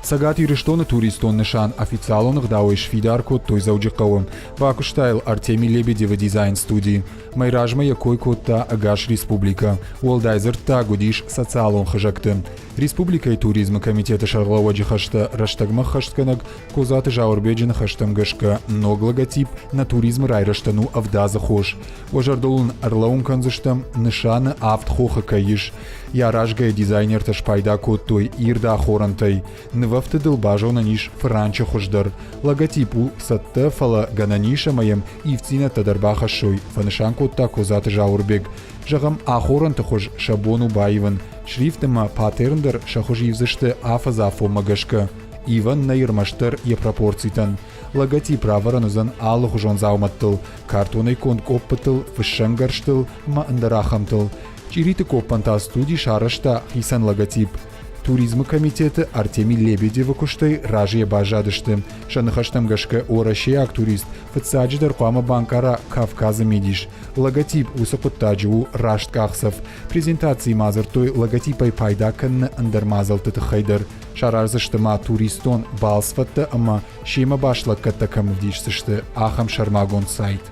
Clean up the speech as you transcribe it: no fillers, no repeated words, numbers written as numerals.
Цӕгат Ирыстоны туристон нысан официалон ӕгъдауӕй сфидар кодтой Дзӕуджыхъӕуы. Бакуыста йыл Артемий Лебедевы дизайн-студи. Мӕй размӕ йӕ кой кодта ӕгас республикӕ. Уӕлдай дзырддаг уыдис социалон хызӕгты. Республикӕйы туризмы комитеты сӕргълӕууӕджы хӕстӕ рӕстӕгмӕ ӕххӕстгӕнӕг Козаты Зауырбеджы ныхӕстӕм гӕсгӕ ног логотип нӕ туризмы райрӕзтӕн у ӕвдадзы хос. Уӕ зӕрдыл ын ӕрлӕууын кӕндзыстӕм, нысаны авд хохы кӕй ис. Йӕ аразгӕйӕ дизайнертӕ спайда кодтой ирд ахорӕнтӕй. Нывӕфтыдыл базонӕн ис фыранчы хуыз дӕр. Логотип у цӕттӕ, фӕлӕ гӕнӕн ис ӕмӕ йӕм ивддзинӕдтӕ дӕр бахӕссой, фӕнысан кодта Козаты Зауырбег. Зӕгъӕм, ахорӕнты хуыз сӕ бон у баивын. Шрифт ӕмӕ паттерн дӕр сӕ хуыз ивдзысты афӕдзы афонмӕ гӕсгӕ. Ивӕн нӕй ӕрмӕстдӕр йӕ пропорцитӕн. Логотип равӕрӕн уыдзӕн алыхуызон дзаумӕттыл, картонӕй конд къоппытыл, фыссӕнгӕрзтыл ӕмӕ ӕндӕр ахӕмтыл. Чъириты къоппӕн та студи сарӕзта хицӕн логотип. Туризмы комитеты Артемий Лебедевы куыстӕй разыйӕ баззадысты. Сӕ ныхӕстӕм гӕсгӕ уӕрӕсейаг турист фыццаджыдӕр хъуамӕ банкъара Кавказы мидис. Логотип уыцы хъуыддаджы у раст къахдзӕф. Презентацийы ма дзырдтой логотипӕй пайда кӕныны ӕндӕр мадзӕлтты тыххӕй дӕр. Сараздзысты ма туристон балцвӕдтӕ ӕмӕ семӕ баст лӕггӕдтӕ кӕм ӕвдисдзысты, ахӕм сӕрмагонд сайт.